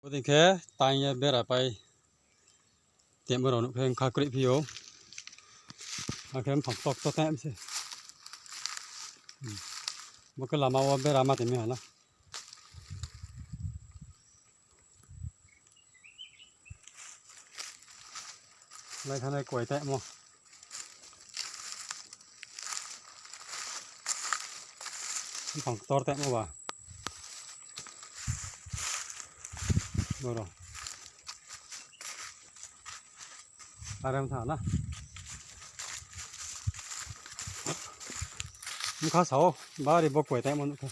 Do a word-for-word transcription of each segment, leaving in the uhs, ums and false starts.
Bodin khe tangya bera pai temo rok nukhe wngkha kwrwi phio. Hakhe buphang tok tok tang se. Bo khe lama o bera ma temi hana. Lai thani koi temo. Buphang tor temo ba. Boro. Arem tha na. Mukha sao bari bo koi temo nukha.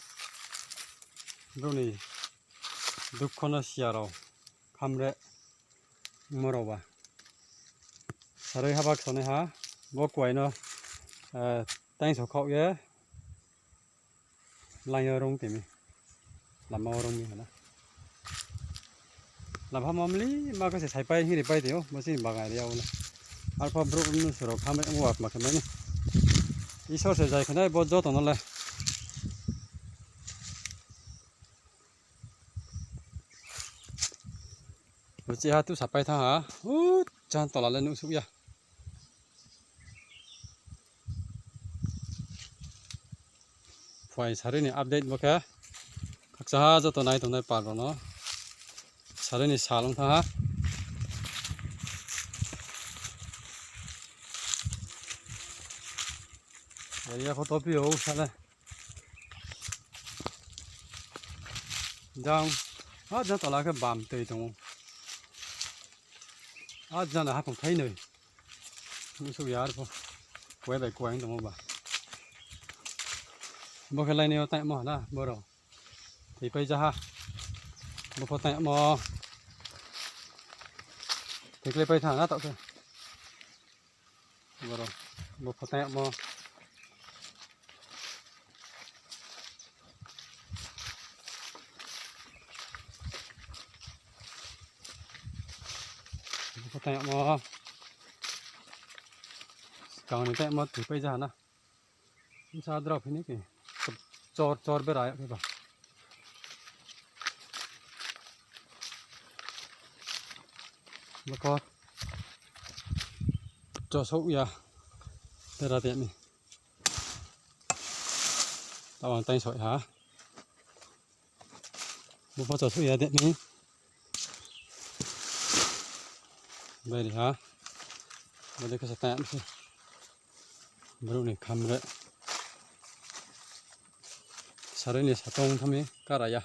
Bro ni dukho no siya rok khamre. Moro ba. Sarwi habak sonai ha. Bo kuai no, eh, tang so khok ye. Lang yo rong temi. Lama o rong mi hana. Lama mamli ma ka se sai pai hiri pai teo. Bo si bagai ria o na. Alpha bro nu soro khamre mo wak ma khamre ni. Isor se jai khanai bo joto no le. Luchi ha tu sapai tha ha. U chan tola le nusuk ya. Phai sari ni update bo khe. Khaksa ha joto nai tongnai par no. Sari ni sal wng tha ha. Area photo pio sale. Jang, ah, jang tola khe bam twi tongo. Ah, jang hapung thainwi. Musu yar pho. Kuai bai kuai tongo ba. Bo khe laini o tai mo hana, boro. Twi pai jaha. Bo pho tai mo. Twi klai pai thang na to khe. Borok bo photo yamo. Bo photo yamo. Swkangni tei mo twi pai jaha na. Sadra phini ki chor chor bera ya ba. Bokor chosok ya bera de ni. Tawang tai soi ha. Bo photo su ya de ni. Bai ha. Bo de kasa ta si. Bro ni khamre. Sari ni satong thami karaya.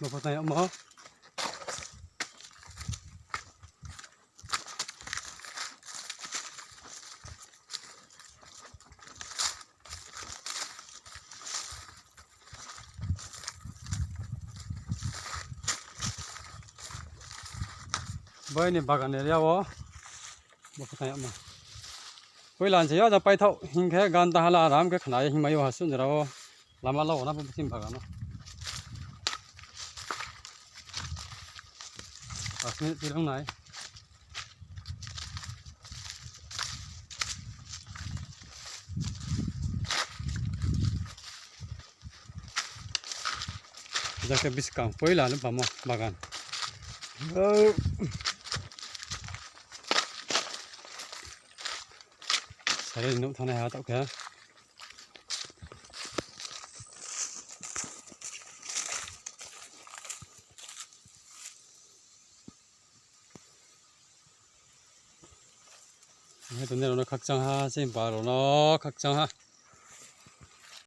Bo photo ya mo. Boini bagan area o. Bo photo ya mo. Puila anse yo ja paithok hinkhe gan dahala aram khe khna himai o hasun jora o. Lama logo na bo bising bagano. Asni tirang nai. Jake biskang poila no bamo bagan. Sari nuk thani ha tokhe. Hai tongni rok no khakchang ha, se ba rok no khakchang ha.